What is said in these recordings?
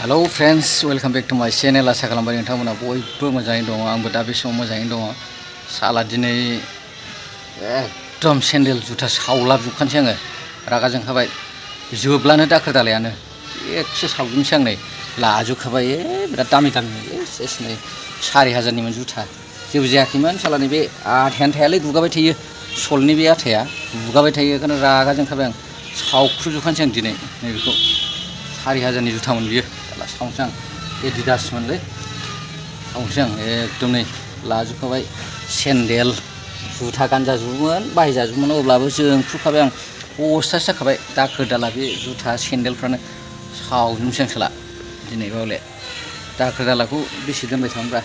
Hello friends welcome back to my channel आशा खालामबाय नोंथांमोना बयबो मोजाङै दङ आंबो दा बे समाव मोजाङै दङ साला दिनै एकदम सेन्देल जुथा सावलाबजोबखानोसै आङो रागा जोंखाबाय जोबलानो दाखोर दालायानो एकसे सावजोबनोसै आं नै लाजोबखाबाय बिराद दामि सेस नै 4,000निमोन जुथा जेबो जायाखैमोन सालानि बे आथायानो थायालै गुगाबाय थायो सलनि बे आथाया गुगाबाय थायो बेखायनो रागा जोंखाबाय आं सावख्रुबजोबखानोसै आं दिनै नैबेखौ 4,000नि जुथामोन बियो सावनोसै आं एडिडासमोनलै सावनोसै आं एकदम नै लाजोबखाबाय सेन्देल जुथा गानजाजोबोमोन बाहायजाजोबोमोन अब्लाबो जोंख्रुबखाबाय आं बस्थासो जाखाबाय दाखोर दाला बे जुथा सेन्देलफ्रानो सावजोबनोसै आं साला दिनै बावले दाखोर दालाखौ बेसे दोनबाय थागोनब्रा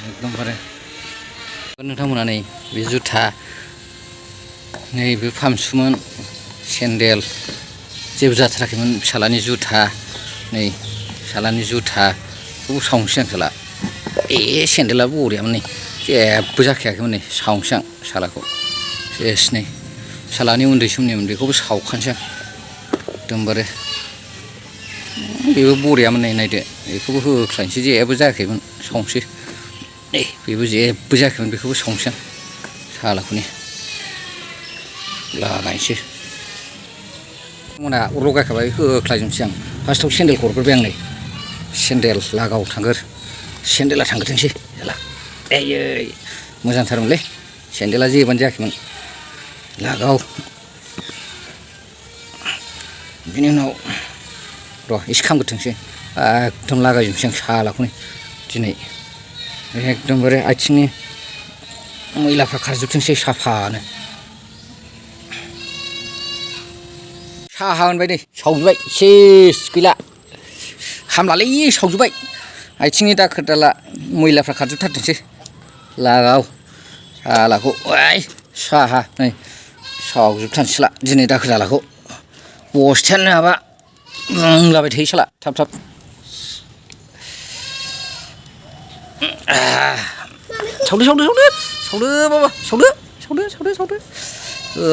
एकदमबारे नोंथांमोना नै बे जुथा नैबे फामसुमोन सेन्देल जेबो जाथाराखैमोन फिसालानि जुथा नै फिसालानि जुथाखौबो सावनोसै आं साला सेन्देला बरियामोन नै जेबो जाखायाखैमोन नै सावनोसै आं सालाखौ सेस नै फिसालानि उन्दै समनिमोन बेखौबो सावखानोसै आं एकदमबारे बेबो बरियामोन नै नायदो बेखौबो होख्लायनोसै जेबो जायाखैमोन सावनोसै नै बेबो जेबो जायाखैमोन बेखौबो सावनोसै आं सालाखौनो लागायनोसै मोना अर लगायखाबाय होख्लायजोबनोसै आं फार्स्टआव सेन्देलखौ हरग्रोबाय आं नै सेन्देल लागाव थांगोर सेन्देला थांग्रोथोंसै जाला एयै मोजांथारमोनलै सेन्देला जेबानो जायाखैमोन लागाव बिनि उनाव र' एसे खामग्रोथोंसै एकदम लागायजोबनोसै आं सालाखौनो दिनै एकदमबारे आथिंनि मैलाफ्रा खारजोबथोंसै साफानो साहा होनबाय नै सावजोबबाय सेस गैला हामलालै सावजोबबाय आथिंनि दाखोर दाला मैलाफ्रा खारजोबथारथोंसै लागाव सालाखौ साहा नै सावजोबथारनोसैला दिनै दाखोर दालाखौ बस्थायानो नङाबा बुंलाबाय थायो साला थाब थाब सावदो सावदो सावदो सावदो बाबा सावदो सावदो सावदो सावदो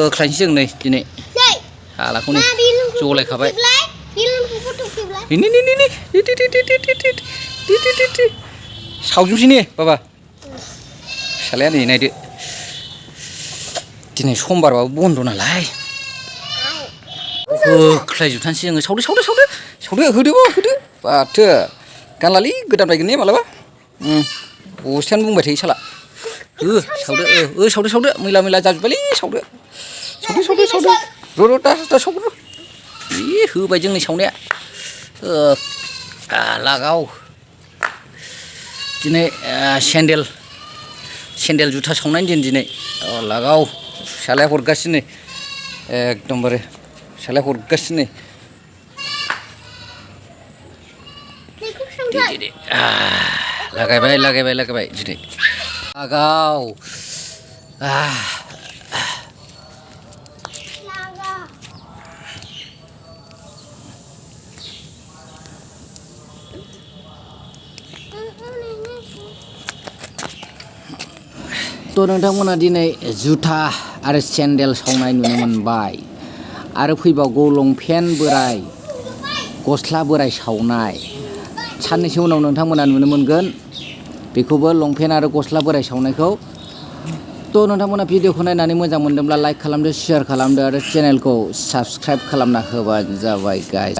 होख्लायनोसै जों नै दिनै सालाखौनो जलायखाबाय सावजोबसै ने बाबा फिसालाया नै नायदो दिनै समबारबाबो बन्द' नालाय होख्लायजोबथारनोसै जोङो सावदो सावदो सावदो सावदो होदो बाथो गानलालै गोदान बायगोन ने मालाबा बस्थायानो बुंबाय थायो साला सावदो सावदो सावदो मैला मैला जाजोब्बायलै सावदो सावदो सावदो सावदो र' दा सावदो होबाय जोंनि सावनाया लागाव दिनै सेन्देल जुथा सावनायनि दिन दिनै लागाव फिसालाया हरगासिनो एकदमबारे फिसालाया हरगासिनो लागायबाय दिनै लागाव थ' नोंथांमोना दिनै जुथा आरो सेन्देल सावनाय नुनो मोनबाय आरो फैबावगौ लंपेन्ट बोराय गस्ला बोराय सावनाय साननैसो उनाव नोंथांमोना नुनो मोनगोन बेखौबो लंपेन्ट आरो गस्ला बोराय सावनायखौ थ' नोंथांमोना भिडिअखौ नायनानै मोजां मोनदोंब्ला लाइक खालामदो शेयार खालामदो आरो चेनेलखौ साबस्क्राइब खालामना होबानो जाबाय गाइस।